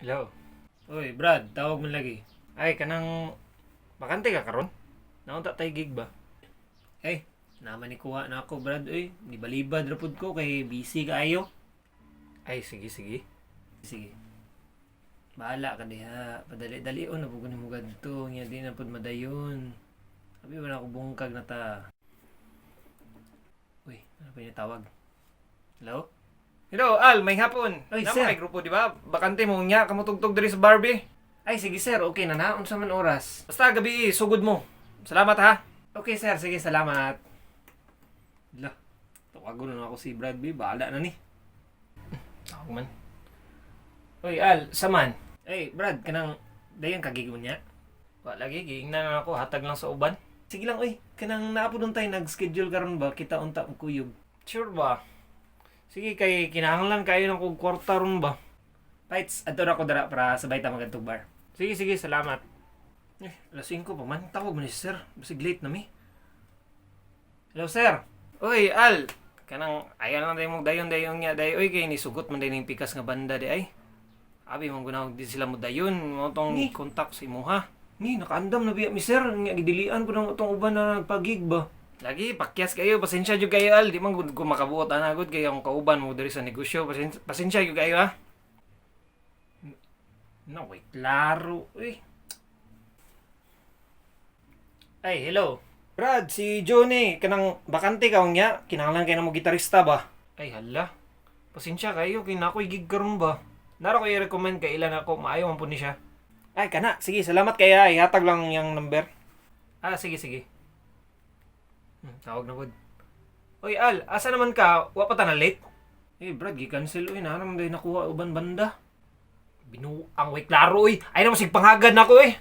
Hello. Uy, Brad, tawag man lagi. Ay, kanang bakante ka karon? Naunta tay gig ba? Ay, naman ni kuha na ako, Brad, uy. Nibalibad ra pud ko kay busy kaayo. Ay, sige, sige. Sige. Bahala ka diha. Padali-dali on na pud ko nimo gadto. Nya di na pud madayon. Abi wala ko bungkag na ta. Uy, ano pa yung tawag? Hello? Hello, Al, maayong hapon. Oy, Naa sir. kay grupo, di ba? Bakante mo nya, kamutugtog diri sa Barbie. Ay, sige sir, okay na na. Unsa man oras? Basta gabi, sugod mo. Salamat ha. Okay sir, sige, salamat. La, tawagon na ako si Brad B. Bahala na ni. Tawag man. Uy, Al, saman. Ay, Brad, kanang dayon ka gig unya. Wa lagi, giingnan na ako, hatag lang sa uban. Sige lang, uy. Kanang naa pud tay nag-schedule karon ba? Kita unta og kuyog. Sure ba? Sige, kay kinahanglan kayo ng kog kwarta ron ba? Fights, adto ra ko dara para sabay ta magadtog bar. Sige, sige, salamat. Eh, alas 5 pa man. Tawag mo ni sir. Basig late na mi. Hello, sir. Uy, Al, kanang ayaw lang tayo mo dayon dayon nga day oy, kay nisugot man day ning pikas nga banda di ay. Abi mong gunahog di sila mo dayon mo tong Ni. kontak sa imuha. Ni, nakaandam na biya mi sir. Nga gidilian po ng atong uban na nagpagig ba? Lagi pakyas kayo, pasensya jud kayo, Al, di man gud ko makabuot ana gud kay akong kauban mo diri sa negosyo. Pasensya, pasensya jud kayo ha. No, wait, klaro. Uy. Ay, hello. Brad, si Johnny, kanang bakante ka unya, kinahanglan kay namo gitarista ba? Ay hala. Pasensya kayo kay nakoy gig karon ba. Naro ko i-recommend kay ilan ako, maayo man pud ni siya. Ay kana, sige, salamat kaya ihatag lang yang number. Ah, sige, sige. Tawag na pud. Oy Al, asa naman ka? Wa pa ta na late? Eh, Brad, gi-cancel uy. Naa naman day nakuha uban banda. Binuang way klaro oy. Ay naman sig panghagad nako eh.